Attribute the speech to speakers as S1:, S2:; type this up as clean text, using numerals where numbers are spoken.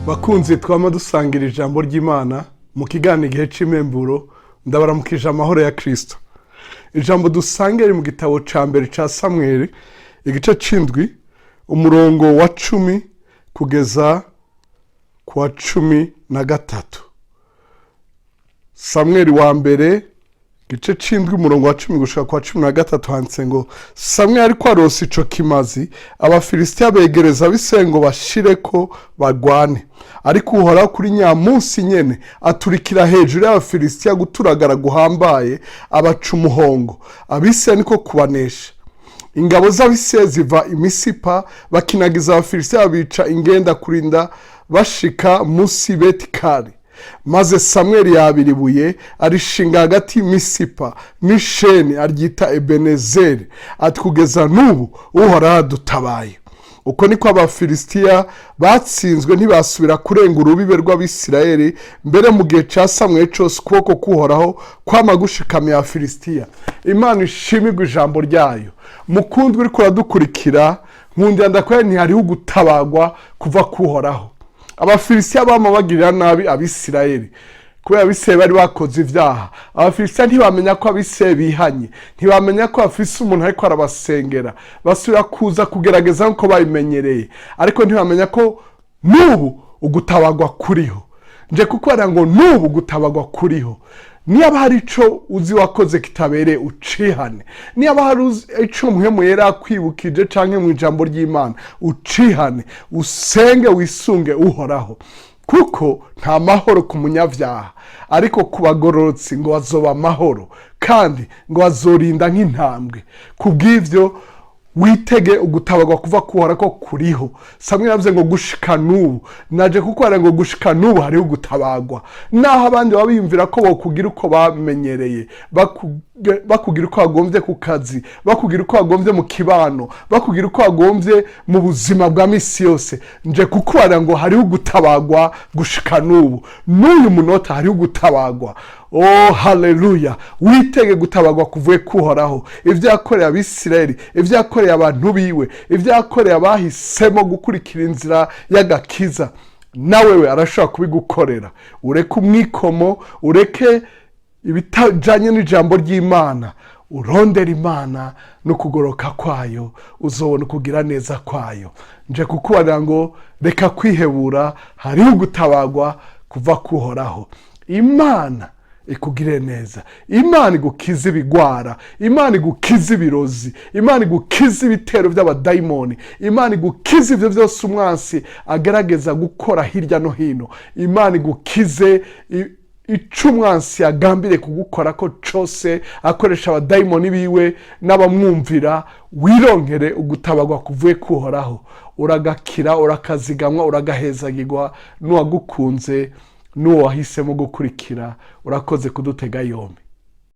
S1: Bakunzi twama dusangira ijambo ry'Imana mu kiganiro Igihe c'Imemburo, ndabaramukije amahoro ya Kristo. Ijambo dusangira riri mu gitabo ca mbere ca Samweli, igice c'indwi, umurongo wa 10 kugeza ku wa 13. Samweli wa mbere, igice c'indwi, umurongo wa 10 gushika ku wa 13, handitse ngo: "Samweli ariko arosa ico kimazi, Abafilisitiya begereza abisirayeli ngo bashireko bagwane. Ariko Uhoraho kuri nyamunsi nyene aturikira hejuru y'Abafilisitiya guturagara guhambaye, abaca umuhongo, Abisirayeli niko kubanesha. Ingabo z'Abisirayeli ziva i Misipa, bakinagiza Abafilisitiya, babica ingenda kurinda bashika munsi Betikari. Maze Samweli yabira ibuye, arishinga hagati y'Imisipa n'Isheni, aryita Ebenezeri, ati: 'Kugeza n'ubu Uhoraho adutabaye.' Uko niko Abafilisitiya batsinzwe, ntibasubira kurenga urubibe rw'Abisirayeli. Mbere mu gihe cya Samweli cyose ukuboko k'Uhoraho kwama gushikamiye Abafilisitiya." Imana ishimirwe ijambo ryayo. Mukundwa uriko uradukurikira, nkundira ndakubwira ntihariho ugutabagwa kuva kuhoraho. Abafilisitiya bama bagirira nabi Abisirayeli kubera Abisirayeli bari bakoze ibyaha. Abafilisitiya ntibamenya ko Abisirayeli bihanye, ntibamenya ko bafise umuntu ariko arabasengera. Basubira kuza kugerageza nk'uko babimenyereye, ariko ntibamenya ko n'ubu ugutabagwa kuriho. Nje kukubwira ngo n'ubu gutabagwa kuriho. Niba hari ico uzi wakoze kitabereye, ucihane. Niba hari ico Mpwemu Yera akwibukije canke mu ijambo ry'Imana, ucihane, usenge, wisunge Uhoraho, kuko nta mahoro ku munyabyaha, ariko ku bagororotsi ngo bazoba amahoro, kandi ngo bazorinda nk'intambwe. Ku bw'ivyo witege ugutabagwa kuva kuhora ko kuriho. Samwe yavuze ngo gushika n'ubu. Naje kukubwira ngo gushika n'ubu hariho ugutabagwa, naho abandi baba biyumvira ko bokugira uko bamenyereye, bakugira uko bagombye ku kazi, bakugira uko bagombye mu kibano, bakugira uko bagombye mu buzima bwa misi yose. Nje kukubwira ngo hariho ugutabagwa gushika n'ubu, n'uyu munota hariho ugutabagwa. Oh, haleluya! Witege gutabagwa kuvuye kuhoraho. Ibyo yakoreye Abisirayeli, ibyo yakoreye abantu biwe, ibyo yakoreye abahisemo gukurikira inzira y'agakiza, nawe we arashobora kubigukorera. Ureke umwikomo, ureke ibitajanye n'ijambo ry'Imana, urondera Imana no kugoroka kwayo, uzobona ukugira neza kwayo. Nje kukubarira ngo reka kwihebura, hariho ugutabagwa kuva kuhoraho. Imana ikugire neza, Imana igukize ibigwara, Imana igukize ibirozi, Imana igukize ibitero by'abadayimoni, Imana igukize ibyo byose umwansi agerageza gukora hirya no hino. Imana igukize ico umwansi yagambiriye kugukora ko cose akoresha abadayimoni biwe n'abamwumvira. Wironkere ugutabagwa kuvuye kuhoraho. Uragakira, urakazigamwa, uragahezagirwa n'uwagukunze n'uwo wahisemo gukurikira. Urakoze kudutega yombi.